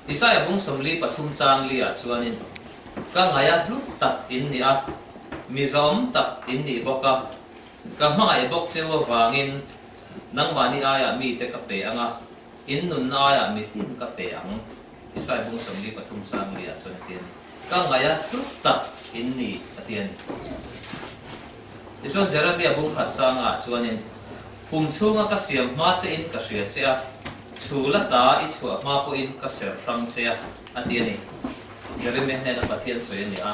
Isaia bung 43 chang li ah chuanin, Ka ngaia hlu tak in ni a, mi zawm tak in nih bawk a, ka hmangaih bawk cheu avangin nangmahni aiah mite ka pe ang a, in nunna aiah mitin ka pe ang. Isaia bung 43 chang li ah chuan a ti a ni. Ka ngaia hlu tak in ni a ti a ni. Tichuan Jeremia bung khat changah chuanin, Kum chhunga ka siam hma che in ka hria che a, chhul ata i chhuah hma pawhin ka ser hrang che a, a ti a ni. Jeremia hnena Pathian sawi a ni a,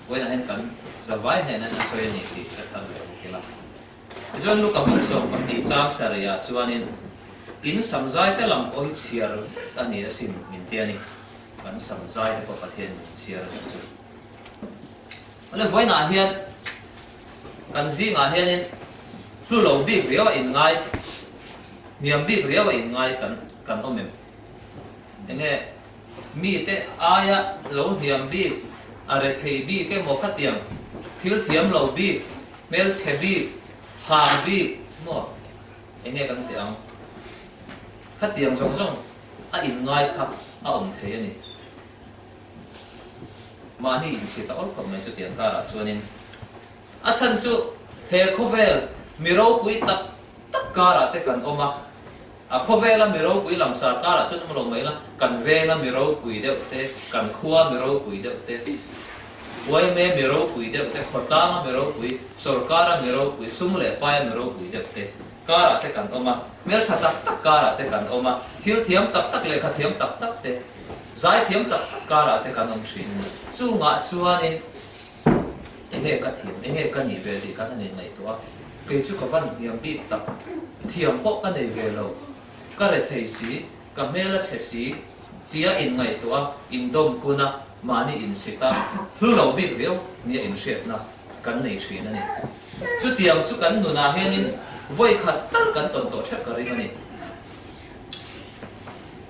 vawiinah hian kan zavai hnena a sawi a ni tih ka thar leh bawk ila. Tichuan Luka bung 12 chang sarihah chuanin, In samzai te lam pawh hi chhiar vek a ni asin min ti a ni. Kan samzai te pawh Pathian min chhiar vek chu. Awle vawiinah hian kan zingah hianin hlu lo bik riau a inngai, hniam bik riau a inngai kan kan awm em? Enge mite aia lo hniam bik, a rethei bik emaw khatiang thil thiam lo bik, hmelchhe bik, har bik maw enge kan tih ang? Khatiang zawng zawng a inngai kha a awm thei a ni. Mahni insit a awl khawp mai chutiang karah chuanin a chhan chu he khawvel mi ropui tak tak karah te kan awm a, a khawvela mi ropui langsar karah chuan awm lo mai la, kan venga mi ropui deuh te, kan khua mi ropui deuh te, uaime mi ropui deuh te, khawtlanga mi ropui, sawrkara mi ropui, sum leh paia mi ropui deuh te karah te kan awm a, hmeltha tak tak karah te kan awm a, thil thiam tak tak, lehkha thiam tak tak te. Zaithiam tak tak karah te kan awm thin. Chungah chuanin enge ka thiam, enge ka nih ve tih kan han inngaihtuah a, kei chu ka van hniam bik tak, thiam pawh ka nei ve lo, ka re thei si, ka hmel a chhe si tia inngaihtuah a, indawm kun a, mahni insit a, hlu lo bik riau nia inhriatna kan nei thin a ni. Chutiang chu kan nunah hianin vawi khat tal kan tawn tawh theuh ka ring a ni.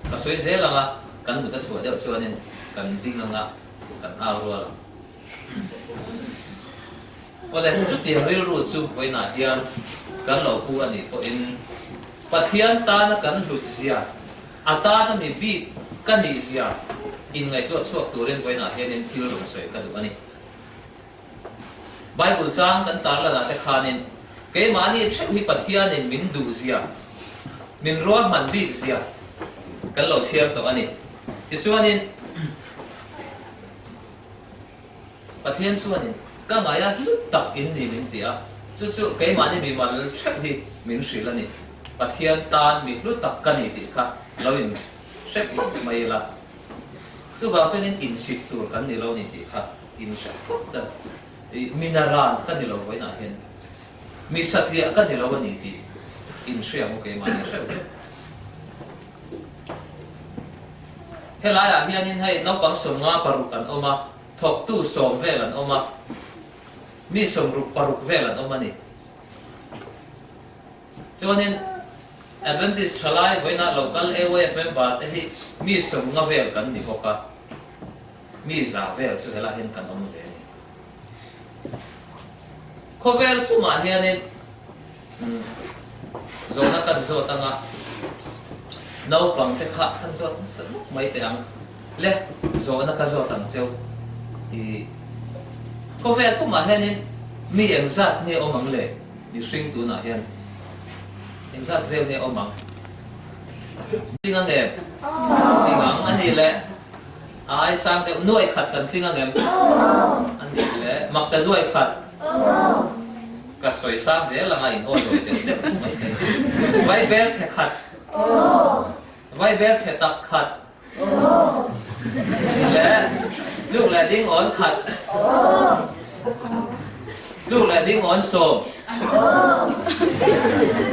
Ka sawi zel ang a, kan mut a chhuah deuh chuanin kan ding ang a, kan au rual ang. Awle, chutiang rilru chu vawiinah hian kan lo pu a nih pawhin Pathian tana kan hlut zia, a tana mi bik ka nih zia inngaihtuah chhuak turin vawiinah hianin thil rawn sawi ka duh a ni. Bible chang kan tarlanah te khanin keimahni theuh hi Pathianin min duh zia, min ruahman bik zia kan lo chhiar tawh a ni. Tichuanin Pathian chuanin ka ngaia hlu tak in ni min ti a, chu chu keimahni mimal theuh hi min hrilh a ni. Pathian tan mi hlu tak ka ni tih kha lo in hre phawt mai ila. Chuvang chuanin insit tur kan ni lo ni tih kha in hre phawt a, ih minaran ka ni lo vawiinah hian mi satliah ka ni lo a ni tih in hria maw keimahni hreuh hreuh. Helaiah hianin hei naupang 56 an awm a, thawktu 10 vel an awm a, mi 66 vel an awm a ni. Chuanin Adventist thalai vawiinah local AYF member te hi mi 50 vel kan ni bawk a, mi 100 vel chu helaiah hian kan awm ve a ni. Khawvel pumah hianin zawhna kan zawt anga naupang te kha kan zawt nasa lutuk mai teh ang. Le, zawhna ka zawt ang cheu. I khawvel pumah hianin mi engzat nge awm ang le? Mihring tunah hian engzat vel nge awm ang? Tling ang em? Tling ang a nih leh a ai sang deuh nuai khat kan tling ang em? A nih leh mak ta nuai khat ka sawi sang zel anga in aw zawi deuh deuh mai thei. Vai bel chhe khat vai bel chhe tak khat Leh tluk leh ding awn khat. Tluk leh ding awn 10.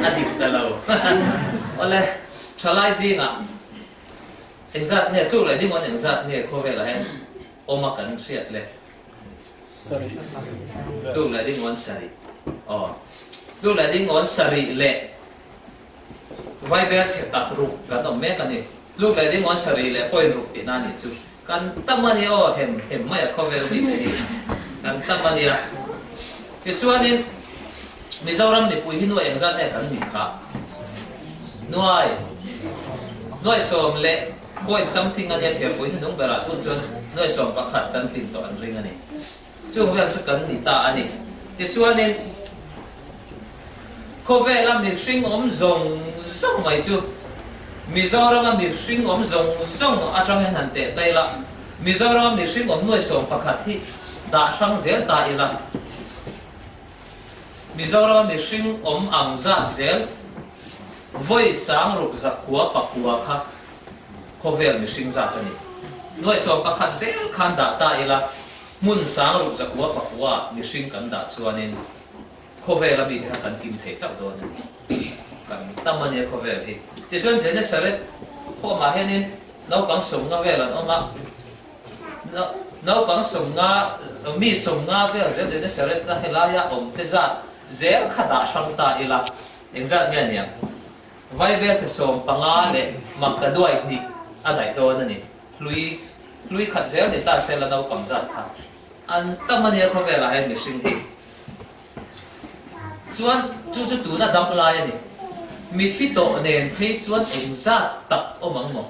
A dik ta lo. Awle, thalai zingah engzat nge tluk leh ding awn engzat nge khawvelah hian awm a kan hriat le? Sarih. Tluk leh ding awn sarih. Aw. Tluk leh ding awn sarih leh Vaibel chhe tak ruk kan awm mek a ni. Tluk leh ding awn sarih leh point ruk tihna a nih chu. Kan tam a nia aw, hem hem mai a khawvel mi te hi kan tam a nia. Tichuanin Mizoram mipui hi nuai engzat nge kan nih kha? Nuai, nuai 13. Point something a nia chhiarpui hnuhnung berah tun chuan nuai 11 kan tlin tawh an ring a ni. Chung vel chu kan ni ta a ni. Tichuanin khawvela mihring awm zawng zawng mai chu Mizorama mihring awm zawng zawng atang hian han teh ta ila, Mizorama mihring awm nuai 11 hi dah hrang zel ta ila, Mizorama mihring awm ang zat zel vawi sang ruk zakua pakua kha khawvel mihring zat a ni. Nuai 11 zel khan dah ta ila, hmun sang ruk zakua pakua mihring kan dah chuanin khawvela mite kha kan kim thei chauh dawn a ni. Kan tam a nia khawvel hi. Tichuan Genesaret khawmah hianin naupang 50 vel an awm a, Naupang 50, mi 50 vel zel Genesaret na helaia awm te zat zel kha dah hrang ta ila, engzat nge aniang? Vaibel che 15 leh makta duai hnih a daih dawn a ni. Hlui, hlui khat zel ni ta sela naupang zat kha an tam a nia khawvelah hian mihring hi. Chuan chu chu tuna dam lai a ni. Mithi tawh nen phei chuan engzat tak awm ang maw?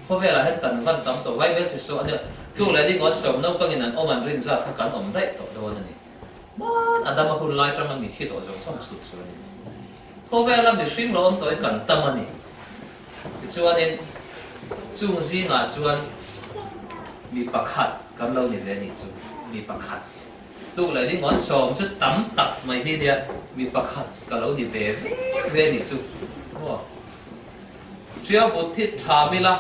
Khawvelah hian kan van tam tawh vai vel che saw a nia. Tluk leh ding awn sawm naupangin an awm an rin zat kha kan awm daih tawh dawn a ni. Hman a dam a hun lai tanga mi thi tawh zawng zawng chhut chu a ni. Khawvela mihring lo awm tawh hi kan tam a ni. Tichuanin chung zingah chuan mi pakhat kan lo ni ve a nih chu. Mi pakhat. Tluk leh ding awn sawm chu tam tak mai hi nia mi pakhat ka lo ni ve ve ve a nih chu. Aw. Ṭiau but hi ṭha mila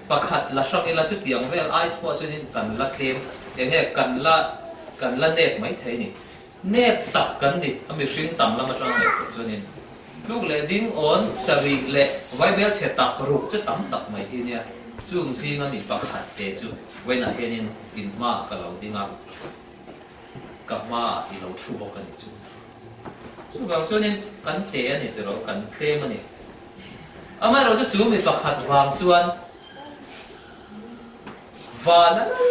pakhat la hrang ila chutiang vel ai pawh chuanin kan la tlem eng nge kan la kan la nep mai thei a ni. Nep tak kan ni a mihring tam lam aṭang ngaihtuah chuanin tluk leh ding awn sarih leh vaibel chhe tak ruk chu tam tak mai hi nia chung zinga mi pakhat te chu vawiinah hianin in hmaah ka lo ding a ka hmaah i lo ṭhu bawk a ni chu. Chuvang chuanin kan te a ni tiraw, kan tlem a ni. Amaherawhchu chu mi pakhat vang chuan van a lal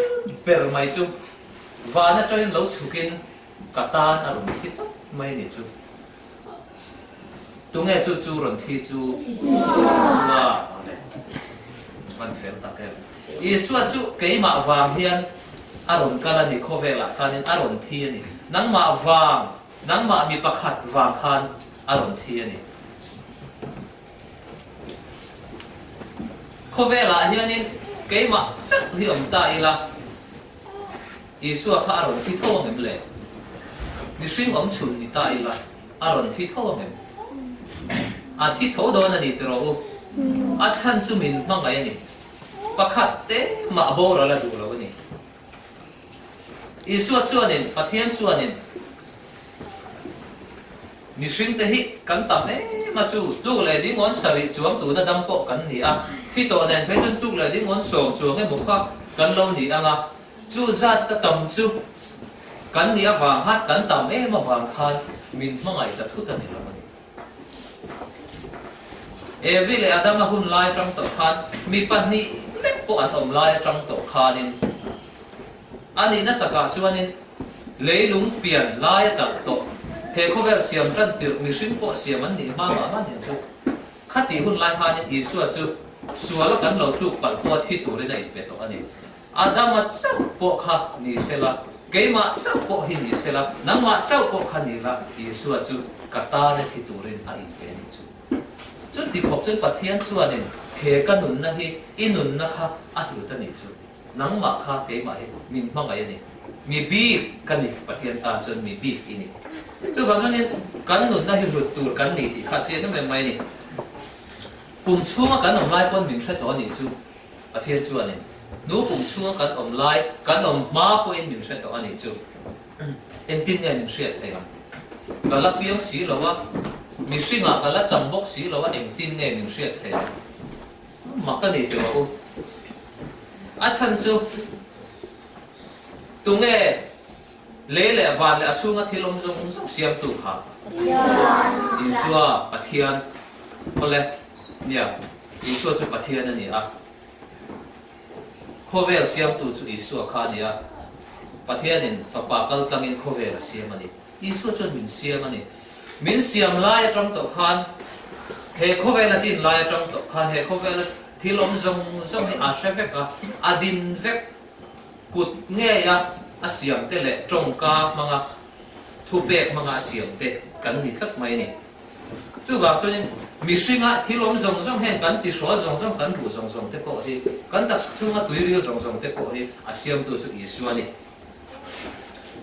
ber mai chu van atangin lo chhukin ka tan a rawn thi tawp mai a ni chu. Tunge chu chu rawn thi chu? Isua. Awle. Van fel tak em. Isua chu keimah vang hian a rawn kal a ni, khawvelah khanin a rawn thi a ni. Nangmah vang, nangmah mi pakhat vang khan a rawn thi a ni. Khawvelah hianin keimah chauh hi awm ta ila, Isua kha a rawn thi tho ang em le? Mihring awm chhun ni ta ila, a rawn thi tho ang em? A thi tho dawn a ni tiraw u? A chhan chu min hmangaih a ni. Pakhat te mah boral a duh lo a ni. Isua chuanin, Pathian chuanin, Mihringte hi kan tam em a chu, tluk leh dingawn sarih chuang tuna dam pawh kan ni a, thi tawh nen phei chuan tluk leh dingawn sawm chuang emaw kha kan lo ni ang a, chu zat ka tam chu kan nih avang khan, kan tam em avang khan min hmangaih ta thut a ni lo a ni. Evi leh Adama hun lai atang tawh khan mi pahnih lek pawh an awm lai atang tawh khanin a nihna takah chuanin leilung pian lai a talh tawh he khawvel siam tan tirh mihring pawh siam an nih hma mah mah nen chu khatih hun lai khanin Isua chu suala kan lo tluk palh pawh thi turin a inpe tawh a ni. Adama chauh pawh kha ni sela, keimah chauh pawh hi ni sela, nangmah chauh pawh kha ni la, Isua chu ka tana thi turin a inpe a nih chu. Chuti khawp chuan Pathian chuanin he ka nunna hi i nunna kha a hlut a nih chu. Nangmah kha keimah hi min hmangaih a ni. Mi bik ka ni, Pathian tan chuan mi bik i ni. Chuvang chuanin kan nunna hi hlut tur kan ni tih kha chiang em em mai a ni. Pum chhunga kan awm lai pawn min hre tawh a nih chu. Pathian chuanin nu pum chhunga kan awm lai, kan awm hma pawhin min hre tawh a nih chu. Engtin nge min hriat theih ang? Ka la piang si lo a, mihringah ka la cham bawk si lo a, engtin nge min hriat theih ang? Mak a ni tih rawh u. A chhan chu tunge lei leh van leh a chhunga thil awm zawng zawng siamtu kha? Isua, Pathian. Awle, nia. Isua chu Pathian a ni a, khawvel siamtu chu Isua kha a ni a, Pathianin Fapa kal tlangin khawvel a siam a ni. Isua chuan min siam a ni. Min siam lai atang tawh khan He khawvela din lai atang tawh khan he khawvela thil awm zawng zawng hi a hre vek a, a din vek kut ngeia a siam te leh tawngka hmanga thupek hmanga a siam te kan ni tlat mai a ni. Chuvang chuanin mihringa thil awm zawng zawng heng kan tihrawl zawng zawng kan ruh zawng zawng te pawh hi kan taksa chhunga tuiril zawng zawng te pawh hi a siamtu chu Isua a ni.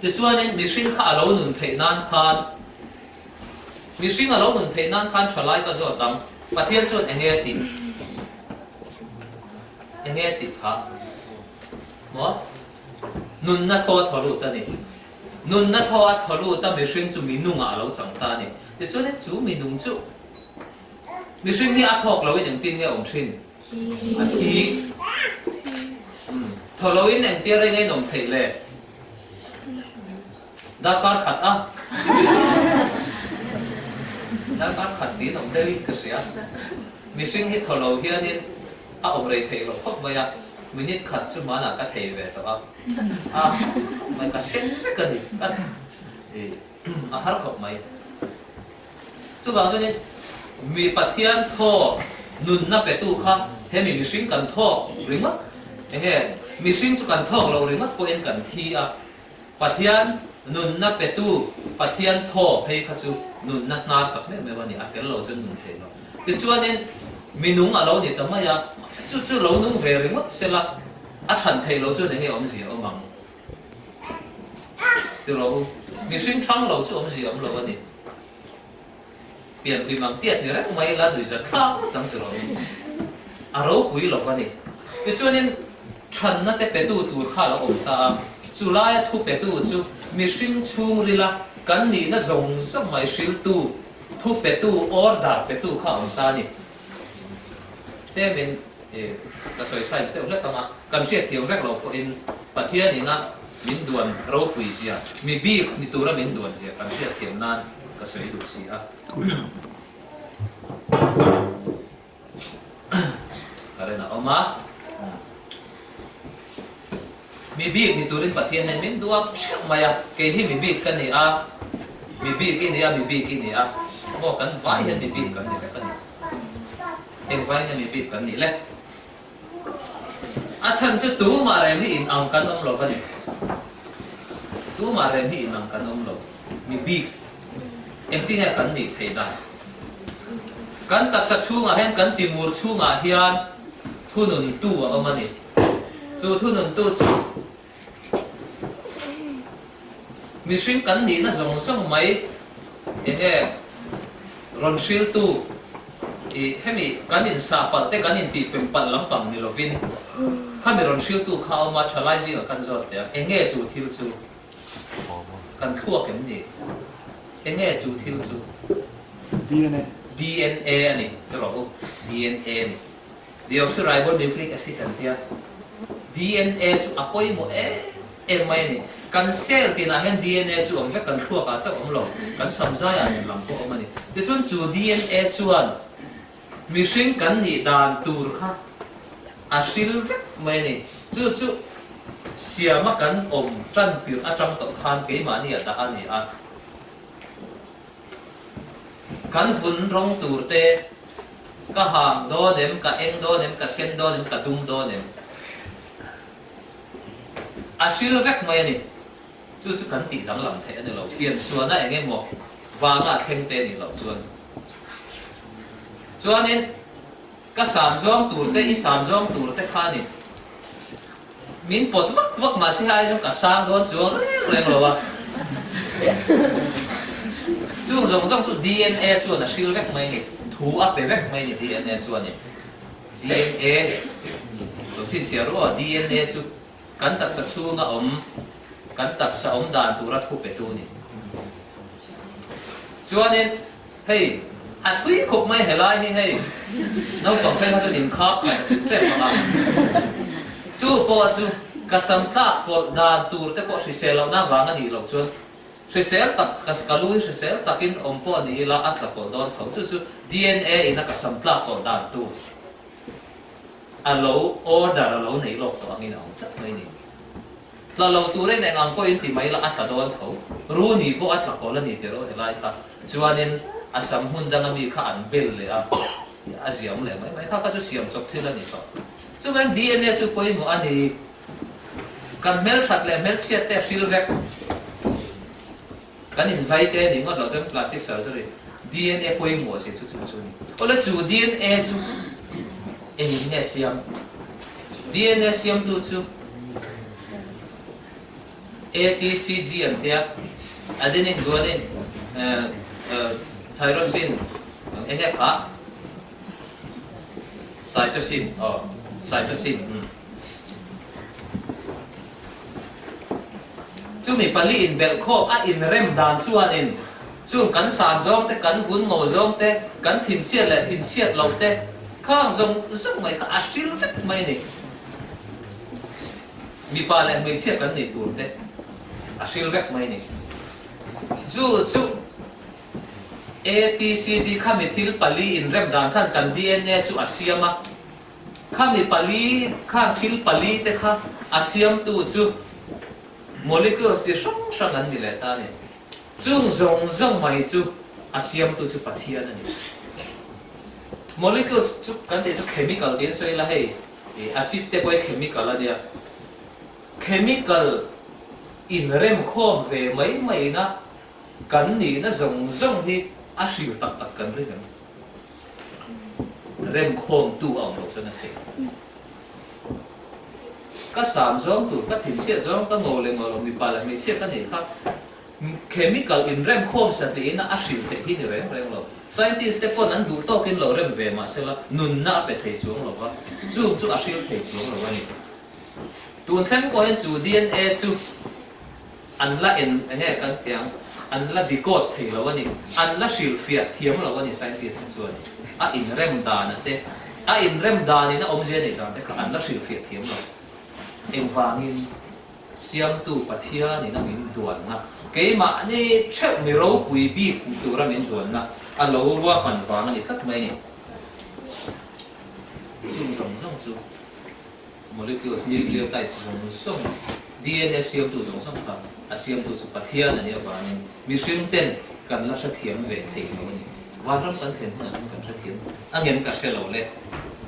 Tichuanin mihring kha a lo nun theih nan khan mihring a lo nun theih nan khan thalai ka zawt ang, Pathian chuan eng nge a tih? Eng nge a tih kha? Maw? Nunna thaw a thaw lut a ni. Nunna thaw a thaw lut a mihring chu minungah a lo chang ta a ni. Tichuanin chu minung chu mihring hi a thawk loin engtin nge a awm thin? A thi. Thaw loin engtia reng a inawm theih le? Darkar khat a. Darkar khat tiin awm deuhin ka hria. Mihring hi thaw lo hianin a awm rei theih loh khawp mai a, minute khat chu hmanah ka thei ve tawh a. A mai ka sen vek a ni. Ka a har khawp mai. Chuvang chuanin mi Pathian thaw nunna petu kha he mi mihring kan thawk ringawt enge mihring chu kan thawk loh ringawt pawhin kan thi a, Pathian nunna petu Pathian thaw phei kha chu nunna hnar tak meuh meuh a ni, a tel lo chuan nun thei lo. Tichuanin mi nung a lo ni ta mai a, chu chu lo nung ve ringawt sela a chhan theih loh chuan enge awmzia awm ang? Ti rawh u, mihring thlang lo chu awmzia awm lo a ni. Pianpui mang tiat ni reng mai ila nuihzat thlak ngawt ang ti rawh u. A ropui lo a ni. Tichuanin thanna te petu tur kha a lo awm ta a, chu laia thu petu chu mihring chhungrila kan nihna zawng zawng mai hriltu, thu petu, order petu kha a awm ta a ni. Tlemin ka sawi science deuh hlek ang a, kan hriatthiam vek lo pawhin Pathian ina min duan ropui zia, mi bik ni tura min duan zia kan hriatthiam nan ka sawi duh si a. Current a awm a. Mi bik ni turin Pathian hian min duak theuh mai a, kei hi mi bik ka ni a, mi bik i ni a, mi bik i ni a, maw kan vai hian mi bik kan ni vek a ni. Engvai nge mi bik kan nih le? A chhan chu tumah reng hi in ang kan awm lo va ni. Tumah reng hi in ang kan awm lo. Mi bik engtin nge kan nih theih dan? Kan taksa chhungah hian kan timur chhungah hian thununtu a awm a ni. Chu thununtu chu Mihring kan nihna zawng zawng mai enge rawn hriltu i hemi kan insah palh te kan intih pem palh lampang ni lovin khami rawn hriltu kha a awm a thalai zingah kan zawt teh a, enge chu thil chu kan thluak em ni? Enge chu thil chu? DNA. DNA a ni ti rawh u, DNA a ni. Deoxyribonucleic acid an tia. DNA chu a pawimawh em em mai a ni. Kan cell tinah hian DNA chu awm vek, kan thluakah chauh awm lo, kan samzaiah nen lam pawh awm a ni. Tichuan chu DNA chuan mihring kan nih dan tur kha a hril vek mai a ni. Chu chu siama kan awm tan tirh atang tawh khan keimahni a dah a ni a. Kan vun rawng tur te ka hang dawn em, ka eng dawn em, ka sen dawn em, ka dum dawn em? A hril vek mai a ni. Chu chu kan tih danglam theih a ni lo. Piansuana eng emaw vanga a thleng te a nih loh chuan. Chuanin ka san zawng tur te, i san zawng tur te kha a ni. Min pawt vak vak mahse hei aiin ka sang dawn chuang reng reng lo a. Chung zawng zawng chu DNA chuan a hril vek mai a ni. Thu a pe vek mai a ni DNA chuanin. DNA lo chhinchhiah ru aw, DNA chu kan taksa chhunga awm, kan taksa awm dan tura thu petu a ni. Chuanin hei a thui khawp mai helai hi hei naupang phei kha chuan inkhap khaih tep tep ang a. Chu pawh chu ka sam tlak kawlh dan tur te pawh hrisel lohna vang a nih loh chuan hrisel tak ka lu hi hrisel takin awm pawh ni ila a tla kawlh dawn tho. Chu chu DNA in a ka sam tlak kawlh dan tur a lo order a lo neih lawk tawh angin a awm tlat mai ni. Tla lo turin eng ang pawhin ti mai la a tla dawn tho. Runi pawh a tla kawl a ni tih rawh helai kha. Chuanin. A sam hmun danga mi kha an bel leh a, a ziam leh mai mai. Kha kha chu siam chawp thil a ni tawh. Chuvangin DNA chu pawimawh a ni. Kan hmelthat leh hmelchhiat te a hril vek. Kan inzai te a nih ngawt loh chuan plastic surgery DNA pawimawh zia chu chu chu a ni. Awle chu DNA chu engin nge siam? DNA siamtu chu ATCG an tia, adenine, guanine, tyrosine, eng nge kha? Cytosine, aw, cytosine, umm. Chumi pali inbelh khawp a inrem dan chuanin chung kan san zawng te, kan vun ngo zawng te, kan thinchhiat leh thinchhiat loh te khang zawng zawng mai kha a hril vek mai a ni. Mipa leh hmeichhia kan nih tur te a hril vek mai a ni. Chu chu ATCG khami thil pali inrem dan khan kan DNA chu a siam a. Khami pali khan thil pali te kha a siamtu chu molecules chi hrang hrang an ni leh ta a ni. Chung zawng zawng mai chu a siamtu chu Pathian a ni. Molecules chu kan tih chu chemical tiin sawi ila hei acid te pawh hi chemical a nia. Chemical inremkhawm ve mai maina kan nihna zawng zawng hi a hril tak tak kan ring em? Remkhawmtu a awm loh chuan a theih. Ka sam zawng tur, ka thinchhiat zawng, ka ngo leh ngo lo, mipa leh hmeichhia ka nih kha chemical inremkhawm satlihin a hril theih hi ni reng reng lo. Scientist te pawn an duh tawkin lo rem ve mahsela nunna a pe thei chuang lo va, chung chu a hril thei chuang lo a ni. Tun thleng pawh hian chu DNA chu An la en enge kan ti ang, an la decode thei lo a ni, an la hrilhfiah thiam lo a ni scientist te chuan a inrem dan a te, a inrem danin a awmzia neih dan te kha an la hrilhfiah thiam lo. Engvangin Siamtu Pathianin a min duanna, keimahni theuh mi ropui bik hmu tura min duanna a lo ruahman vang a ni tlat mai a ni. Chung zawng zawng chu. Molecules, nucleotides zawng zawng, DNA siamtu zawng zawng kha a siamtu chu Pathian a nih avangin mihring ten kan la hrethiam ve thei lo a ni. Vanram kan thlen hunah chuan kan hrethiam a ngem ka hre lo le.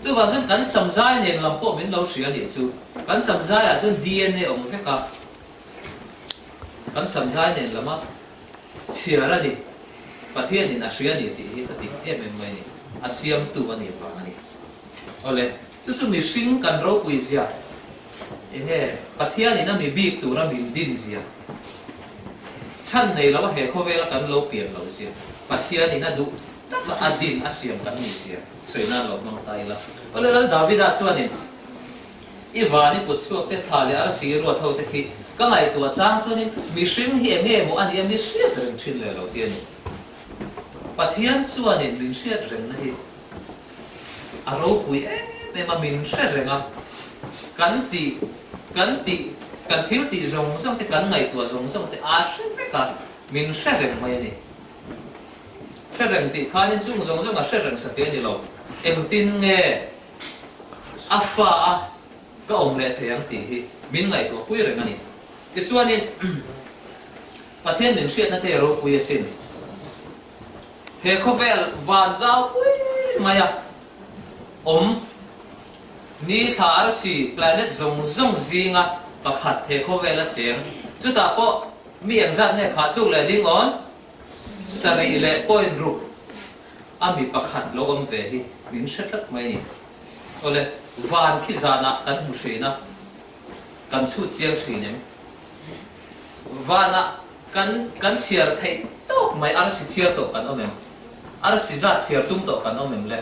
Chuvang chuan kan samzai nen lam pawh min lo hria nih chu. Kan samzaiah chuan DNA awm vek a, kan samzai nen lama chhiar a ni. Pathianin a hria a ni tih hi a dik em em mai a ni. A siamtu a nih vang a ni. Awle. Chu chu mihring kan ropui zia, enge Pathianin a mi bik tura min din zia, chhan nei lo a he khawvela kan lo pian lo zia, Pathianin a duh taka a din a siam kan nih zia sawi nan lo hmang ta ila. Awle Lal Davida chuanin, I van i kut chhuak te thla leh arsi ruat ho te khi ka ngaihtuah chang chuanin mihring hi enge maw a nia mi hriat reng thin leh lo ti a ni. Pathian chuanin min hriat rengna hi A ropui em em a, min hre reng a, kan tih, kan tih, kan thil tih zawng zawng te, kan ngaihtuah zawng zawng te aa hre vek a, min hre reng mai a ni. Hre reng tih khanin chung zawng zawng a hre reng sa tih a ni lo. Engtin nge a fa a ka awm leh thei ang tih hi min ngaihtuah pui reng a ni. Tichuanin Pathian min hriatna te ropui asin. He khawvel van zau pui maia awm ni thla arsi planet zawng zawng zinga pakhat he khawvel a cheng. Chutah pawh mi engzat nge khah tluk leh ding awn? Sarih leh point ruk a mi pakhat lo awm ve hi min hre tlat mai a ni. Awle, van khi zanah kan hmu thin a, kan chhut chiang thin em? Vanah kan kan chhiar theih tawk mai, arsi chhiar tawh kan awm em? Arsi zat chhiar tum tawh kan awm em le?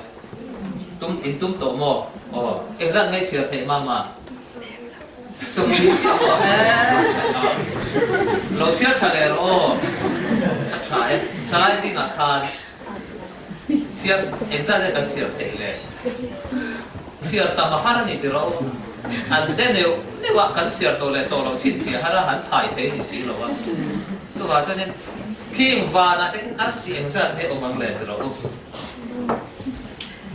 Tum in tum tawh maw? Aw, engzat nge chhiar theih mama? Sawmhnih chiah pawh he lo chhiar tha leh rawh aw. A tha e, thalai zingah khan chhiar engzat nge kan chhiar theih le? Chhiar tam a har a ni ti rawh u. An de neuh neuh a, kan chhiar tawh leh tawh loh chhinchhiah har a, han thai thei a ni si lo a. Chuvang chuanin khing vanah te khin arsi engzat nge awm ang le ti rawh u.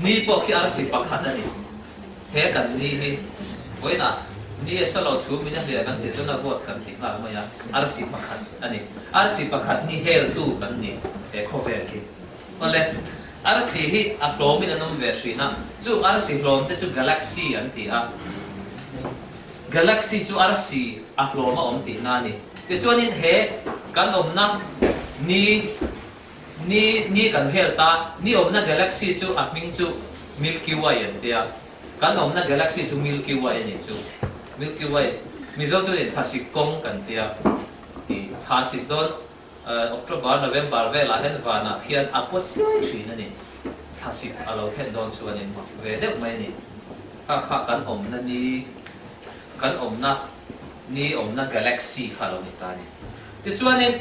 Ni pawh khi arsi pakhat a ni. He kan ni hi vawiinah ni a sa lo chhum in a hliah kan tih chuan a vawt kan ti nghal mai a, arsi pakhat a ni. Arsi pakhat ni heltu kan ni he khawvel khi. Awle, arsi hi a hlawmin an awm ve hrin a, chung arsi hlawm te chu galaxy an ti a. Galaxy chu arsi a hlawm a awm tihna a ni. Tichuanin he kan awmna ni ni ni kan hel ta, ni awmna galaxy chu a hming chu Milky Way an ti a. Kan awmna galaxy chu Milky Way a nih chu. Milky Way, Mizo chuanin thlasik kawng kan ti a. I thlasik dawn October, November velah hian vanah khian a pawt siai thin a ni. Thlasik a lo thlen dawn chuanin mak ve deuh mai a ni. Kha kha kan awmna ni, kan awmna ni awmna galaxy kha a lo ni ta a ni. Tichuanin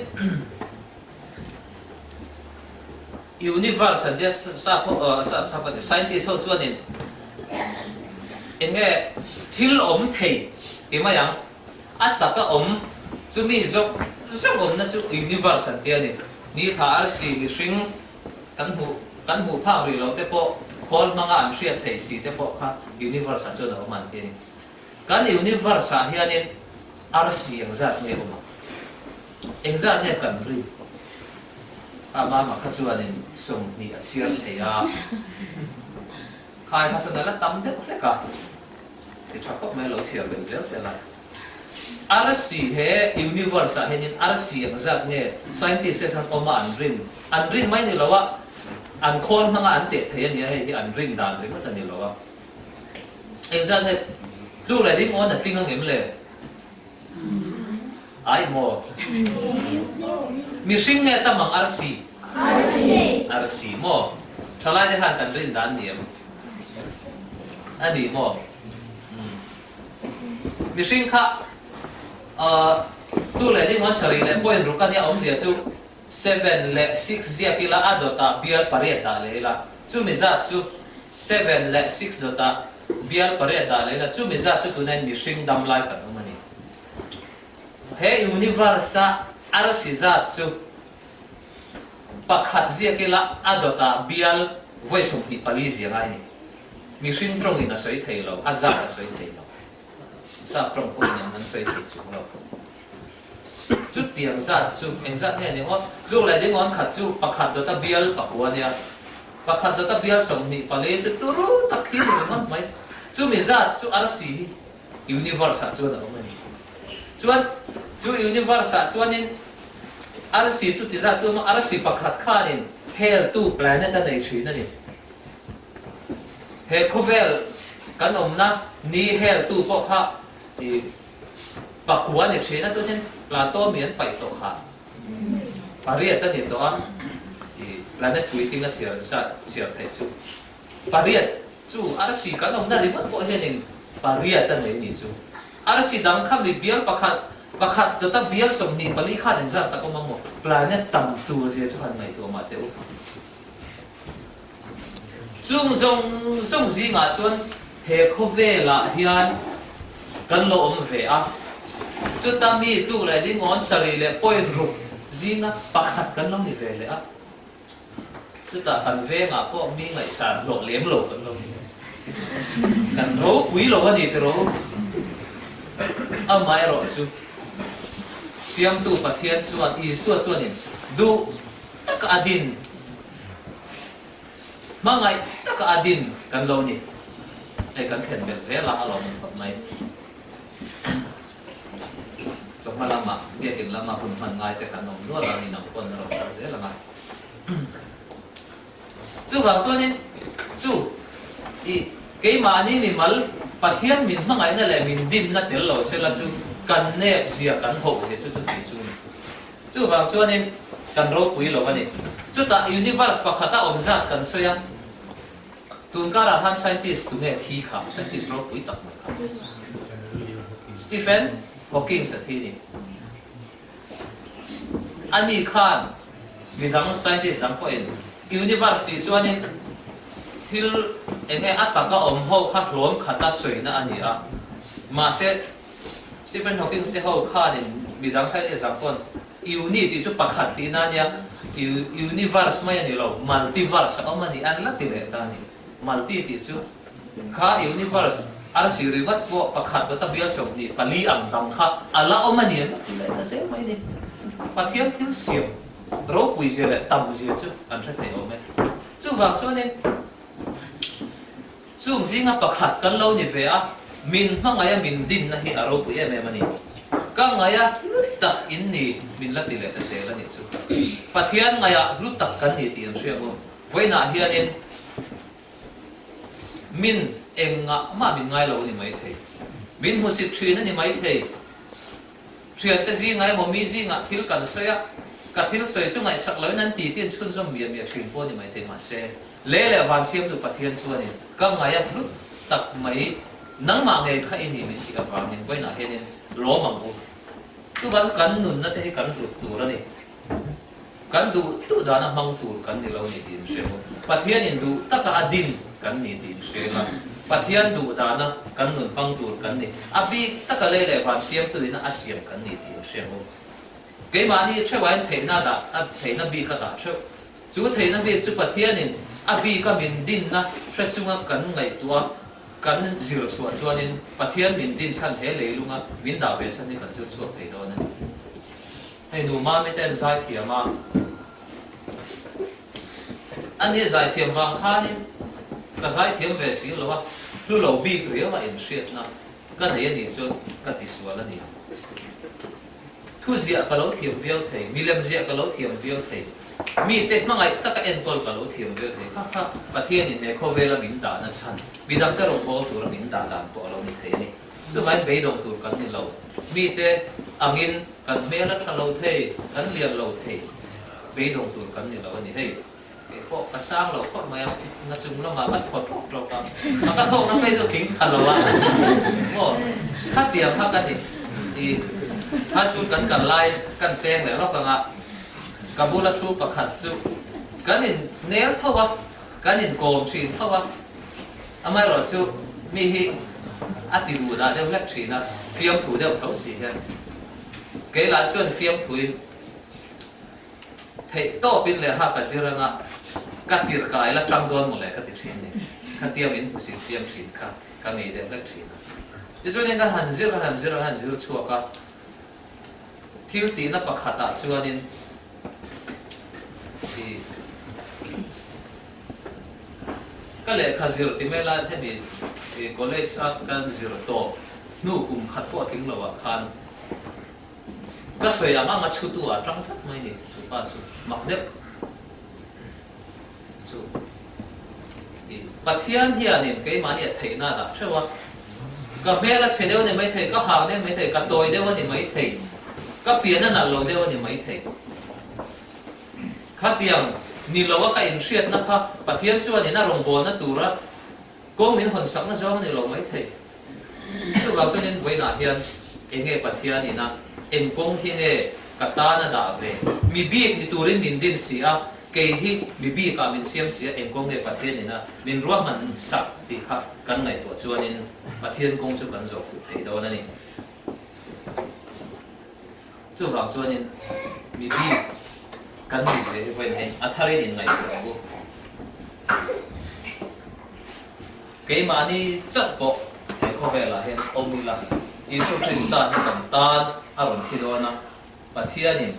Universe an tia sap ho sap sap ka ti scientist ho chuanin eng nge thil awm thei ti mai ang. A taka awm chumi zawk zawk awmna chu universe an ti a ni. Ni thla arsi mihring kan hmuh kan hmuh phak rih loh te pawh khawl hmanga an hriat theih si te pawh kha universe ah chuan a awm an ti a ni. Kan universe ah hianin arsi engzat nge awm ang? Engzat nge kan rin? A mama kha chuanin 20 a chhiar thei a, khai kha chuan a la tam deuh hlek a. Ti tha khawp mai lo chhiar deuh zel zel a. Arsi he universe ah hianin arsi ang zat nge scientist te chuan awm a an rin an rin mai ni lo a an khawl hmanga an teh thei a nia hei hi an rin dan ringawt a ni lo a. Engzat nge tluk leh ding awn a tling angem le? Ai maw? Mihring nge tam ang arsi? Arsi. Arsi maw? Thalai te khan kan rin dan ni em? A ni maw? Mihring kha tu leh ding awn sarih leh point ruk a nia awmzia chu seven leh six ziak ila a dawtah bial pariat dah leh ila chumi zat chu seven leh six dawtah Bial pariat dah leh la, chumi zat chu tunain mihring dam lai kan awm a ni. He universe-a arsi zat chu pakhat ziak ila a dawtah bial vawi 24 zia ngai a ni. Mihring tawngin a sawi thei lo, a zat a sawi thei lo. Sap tawng pawhin an sawi thei chung lo. Chutiang zat chu eng zat nge ni aw? Tluk leh ding awn khat chu pakhat dawta bial pakua nia. Pakhat dawta bial 24 chu turu tak khi ni ringawt mai. Chumi zat chu arsi hi universe ah chuan a awm a ni. Chuan chu universe ah chuanin arsi chu chi zat chu a awm a, arsi pakhat khanin heltu planet a nei thin a ni. He khawvel kan awmna ni heltu pawh kha i Pakua ni thin a tunin Plato mi an paih tawh kha pariat a ni tawh a, i planet puitling a chhiar zat chhiar theih chu pariat chu arsi kan awmna ringawt pawh hianin pariat a nei a nih chu. Arsi dang kha mi bial pakhat pakhat dawta bial 24 khan inzat tak awm ang maw? Planet tam tur zia chu han ngaihtuah mah teh u. Chung zawng zawng zingah chuan he khawvelah hian kan lo awm ve a, chuta mi tluk leh dingawn sarih leh point ruk zinga pakhat kan lo ni ve leh a, chutah kan vengah pawh mi ngaihsan hlawh lem lo kan lo ni. Kan ropui lo a ni tiraw u? Amaherawhchu, Siamtu Pathian chuan Isua chuanin duh taka a din. Hmangaih taka a din kan lo ni. Hei kan thlen belh zel a, a lawmawm khawp mai. Chawhma lamah, biakin lama hun hman ngai te kan awm nual a, mi nang pawn a rawn kal zel ang a. Chuvang chuanin chu i keimahni mimal Pathian min hmangaihna leh min dinna tel lo sela chu kan nep zia, kan hoh zia chu chuti chu a ni. Chuvang chuanin kan ropui lo a ni. Chutah universe pakhata awm zat kan sawi a, tun karah khan scientist tunge thi kha, scientist ropui tak mai kha, Stephen Hawkings a thi a ni. Ani khan midang scientist dang pawhin universe tih chuanin thil eng nge a taka awm ho kha hlawm khata sawina a ni a, mahse Stephen Hawkings te ho khanin midang scientist ang pawn uni tih chu pakhat tihna a nia, universe mai a ni lo, multiverse a awm a ni, an la ti leh ta a ni. Multi tih chu kha universe arsi ringawt pawh pakhat dawta bial 24 ang dang kha a la awm a ni an la ti leh ta zel mai a ni. Pathian thil siam. ropui zia leh tam zia chu kan hre thei awm e. Chuvang chuanin chung zinga pakhat kan lo ni ve a, min hmangaih a min dinna hi a ropui em em a ni. Ka ngaih a hlu tak in ni min la ti leh ta zel a nih chu. Pathian ngaih ah hlu tak kan ni tih an hria maw? Vawiinah hianin Min engah mah min ngai lo a ni maithei. Min hmusit thin a ni maithei. Thiante zingah emaw mi zingah thil kan sawi a, ka thil sawi chu ngaihsak loin an ti tin chhunzawm miah miah thin pawh a ni maithei. Mahse, lei leh van siamtu Pathian chuanin ka ngaih a hlut tak mai, nangmah ngei kha i ni min tih avangin vawiinah hianin lawm ang u. Chuvang chu kan nunna te hi kan hlut tur a ni. Kan duh duh dana hmang tur kan ni lo ni tih in hre maw? Pathianin duh taka a din kan ni tih in hre la, Pathian duh dana kan nun hmang tur kan ni, a bik taka lei leh van siamtuina a siam kan ni tih in hre maw? Keimahni theuhain theihna dah a theihna bik a dah theuh. Chu theihna bik chu Pathianin a bika min dinna hre chunga kan ngaihtuah kan zir chhuah chuanin Pathian min din chhan he leilunga min dah ve chhan hi kan zir chhuak thei dawn a ni. Hei nu Mami te an zaithiam a, a ni zaithiam vang khanin ka zaithiam ve si lo a, hlu lo bik riau a inhriatna ka nei a nih chuan ka tisual a ni ang. Thu ziah ka lo thiam viau thei, milem ziah ka lo thiam viau thei, mite hmangaih taka enkawl ka lo thiam viau thei, kha kha Pathianin he khawvela min dahna chhan, midangte rawngbâwl tura min dah dan pawh a lo ni thei a ni. Chuvangin beidawng tur kan ni lo. Mite angin kan hmel a tha lo thei, kan lian lo thei. Beidawng tur kan ni lo a ni. Hei, kei pawh ka sang lo khawp mai a, na chung lamah ka thaw ṭawk ṭawk a, a ka thawkna phei chu tling tha lo a. Maw, khatiang kha ka ni. I high school kan kal lai kan peng leh lawk ang a, ka bula thu pakhat chu kan in nel tho a, kan inkawm thin tho a. Amaherawh chu mi hi a ti duh dah deuh hlek thin a, fiamthu deuh tho si hian kei lah chuan fiamthuin theih tawpin leh ha ka zir anga ka tirkai la tang dawn mawle ka ti thin ni. Khatia min hmusit fiam thin kha ka ngei deuh hlek thin a. Tichuanin ka han zir ka han zir ka han zir chhuak a, thil tihna pakhatah chuanin i Ka lehkha zir ti mai lai hemi college a kan zir tawh hnu kum khat pawh a tling lo ah khan ka sawi ang ang a chhutu ah tang tlat mai ni chu pa chu mak deuh chu i Pathian hianin keimahni a theihna a dah theuh a ka hmel a chhe deuh a ni maithei ka hang deuh a ni maithei ka tawi deuh a ni maithei ka pian a nalh lo deuh a ni maithei. Khatiang ni lo a ka inhriatna kha Pathian chuan in a rawngbawlna tura kawng min hawn sakna zawng a ni lo maithei. Chuvang chuan in vawiinah hian enge Pathian ina eng kawng hi nge ka tan a dah ve? Mi bik ni turin min din si a, kei hi mi bikah min siam si a, eng kawng nge Pathian ina min ruahman sak tih kha kan ngaihtuah chuanin Pathian kawng chu kan zawh fuh thei dawn a ni. Chuvang chuanin mi bik kan nih zia hi vawiin hei a tharin inngaihtuah ang u. Keimahni chauh pawh he khawvelah hian awm ila, Isua Krista hi kan tan a rawn thi dawn a, Pathianin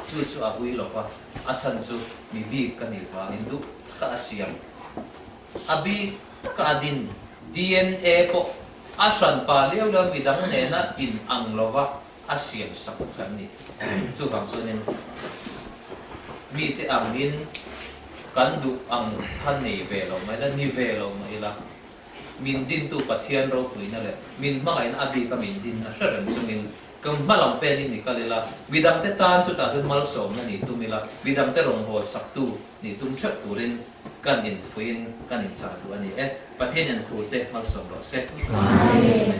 chu chu a ui lova, a chhan chu mi bik ka nih vangin duh taka a siam. A bik taka a din dna pawh a hranpa liau liau midang nena inang lova a siam sak kan ni. Chuvang chuanin mite angin kan duh ang kha nei ve lo mai ila, ni ve lo mai ila, min dintu Pathian ropuina leh min hmangaihna a bika min din a hre reng chungin kan hma lam penin i kal ila, midangte tan chutah chuan malsawmna nih tum ila, midangte rawngbâwl saktu nih tum theuh turin kan infuiin kan inchah duh a ni e. Pathianin thute malsawm rawh se. Amen.